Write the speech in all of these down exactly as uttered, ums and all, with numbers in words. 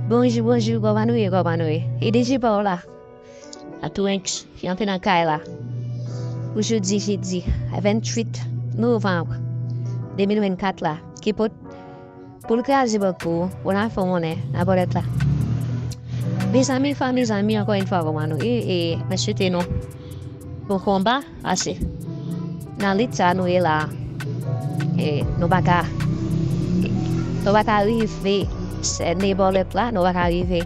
Bonjou, bonjou, kòman nou ye, kòman nou ye? E D J pa w la. A tou enks, ki antre nan kay la. Pou jodi jedi, venntuit novanm de mil vennkat la. Ki pot pou l kraze bòk pou ou, pou n al fè w konnen nan bòlèt la. Mezanmi, fanmi, zanmi, ankò yon fwa, kòman nou ye? E mwen swete nou bon konba, pase nan lit sa nou ye la, e nou pa ka, nou pa ka rive sène bòlèt la, nou pa ka rive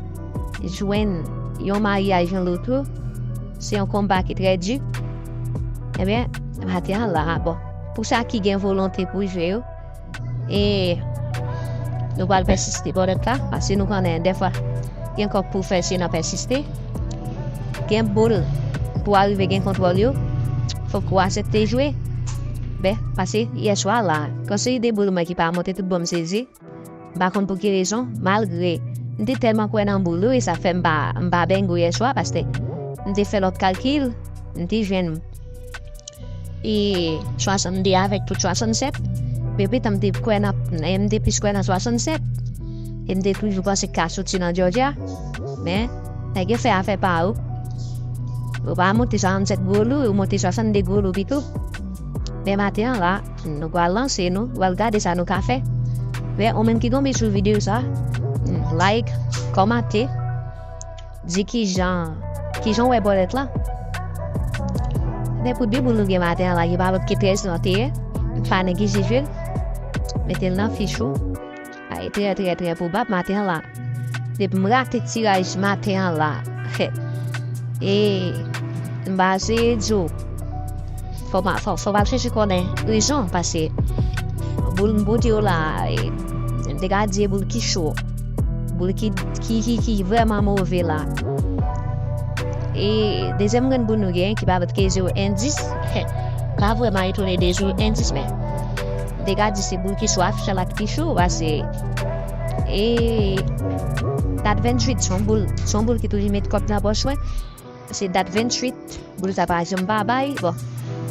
jwenn yon maryaj nan loto. Se yon konba ki trè di. Ebyen, maten an la, bon, pou sa ki gen volonte pou jwe yo, e nou pral pèsiste bòlèt la, paske nou konnen dèfwa gen kòb pou fè si n ap pèsiste. Gen boul pou arive gen kontwòl yo, fòk ou aksepte jwe. Ben, paske yè swa la, konsèy de boul mwen ki pa monte tout bon m sezi. M pa konn pou ki rezon, malgre m te tèlman kwè nan boul yo, e sa fè m pa, m pa bengo yè swa, paske m te fè lòt kalkil, m te jwenn e swasannde avèk tout swasannsèt. Men poutan m te kwè nan, m te plis kwè nan swasannsèt. E m te toujou panse k ka soti nan Georgia. Men, nèg yo fè afè pa yo. Yo pa monte swasannsèt gwo lou, yo monte swasannde gwo lou pito. Men maten an la, nou pral lanse nou, pral gade sa nou ka fè. Men, ou menm ki tonbe sou videyo sa, like, kòmante, di kijan, kijan w wè bòlèt la. Nenpòt de boul nou gen maten an la, ki pa lòt ke trèz trannteyen. Pa neglije jwe l. Mete l nan fich ou. Ay, trè, trè, trè pwobab maten an la. Depi m rate tiraj maten an la. E, m pa seye di w. Fò m, fò, fò m al chèche konnen rezon, paske boul m pote yo la, e, m te ka di e boul ki cho, boul ki, ki, ki, ki vrèman move la. E dezyèm grenn boul nou gen, ki pa lòt ke zewo en dis, pa vrèman etone de zewo en dis, men m te ka di se boul ki cho, afich la ki cho, paske, e, dat venntuit, se yon boul, se yon boul ki toujou met kòb nan pòch mwen. Se dat venntuit, boul sa pa janm pa bay. Bon,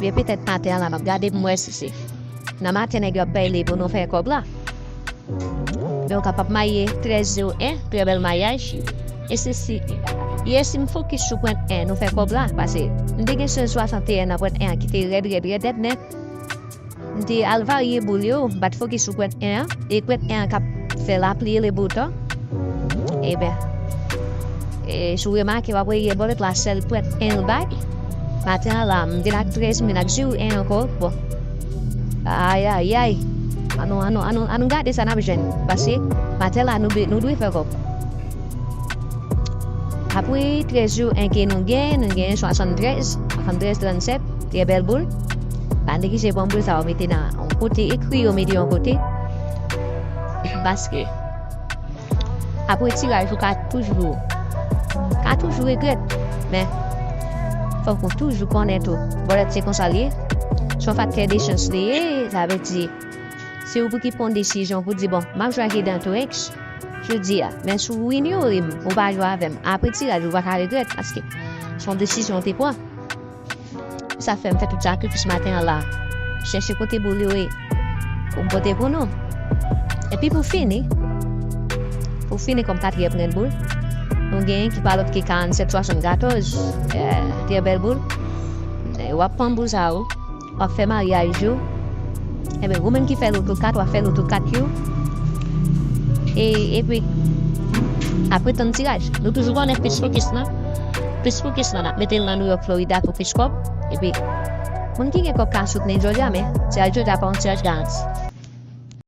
men petèt maten an la, m ap gade pou m wè si se nan maten nèg yo ap bay li pou nou fè kòb la. Men w kapab maye trèz zewo en, trè bèl mayaj. E se si, e si m fokis sou pwent en, nou fè kòb la, paske m te gen sèz swasanteyen nan pwent en an ki te rèd, rèd, rèd, rèd nèt. M te al varye boul yo, m pa t fokis sou pwent en an, e pwent en an k ap fè lapli e le beau temps. Ebyen, e, si w remake, w ap wè bòlèt la sèl pwent en l bay. Maten an la, m gen ak trèz, m gen ak zewo en ankò. Bon. Ayayay. Annou, annou, annou, annou gade sa n ap jwenn. Paske maten la, nou, be- nou dwe fè kòb. Apre trèz zewo en ke nou gen, nou gen swasanntrèz, swasanntrèz trannsèt, trè bèl boul. Pa neglije pran boul sa yo mete nan yon kote, ekri yo mete yon kote. Paske apre tiraj ou ka toujou, ka toujou regrèt. Men, fòk ou toujou konnen tou, bòlèt se konsa l ye. Se yon faktè de chans li ye, sa vle di, se ou pou ki pran desizyon pou di, bon, m ap jwe ak Edan Torex jodi a. Men si w inyore m, ou pa jwe avè m, apre tiraj, ou pa ka regrèt, paske se yon desizyon w te pran. Sa fè m fè tout sakrifis maten an la. Chèche kote boul yo ye. Pou m pote pou nou. Epi pou fini, pou fini kòm katriyèm grenn boul, nou genyen ki pa lòt ke karannsèt swasannkatòz. Eh, trè bèl boul. Eh, w ap pran boul sa yo. W ap fè maryaj yo. Ebyen, ou menm ki fè loto kat, w ap fè loto kat yo. E, epi, apre tann tiraj, nou toujou konnen plis fokis lan. Plis fokis lan, n ap mete l nan New York, Florida pou plis kòb. Epi, moun ki gen kòb ka soutni Georgia, men tiraj Georgia pa yon tiraj garanti.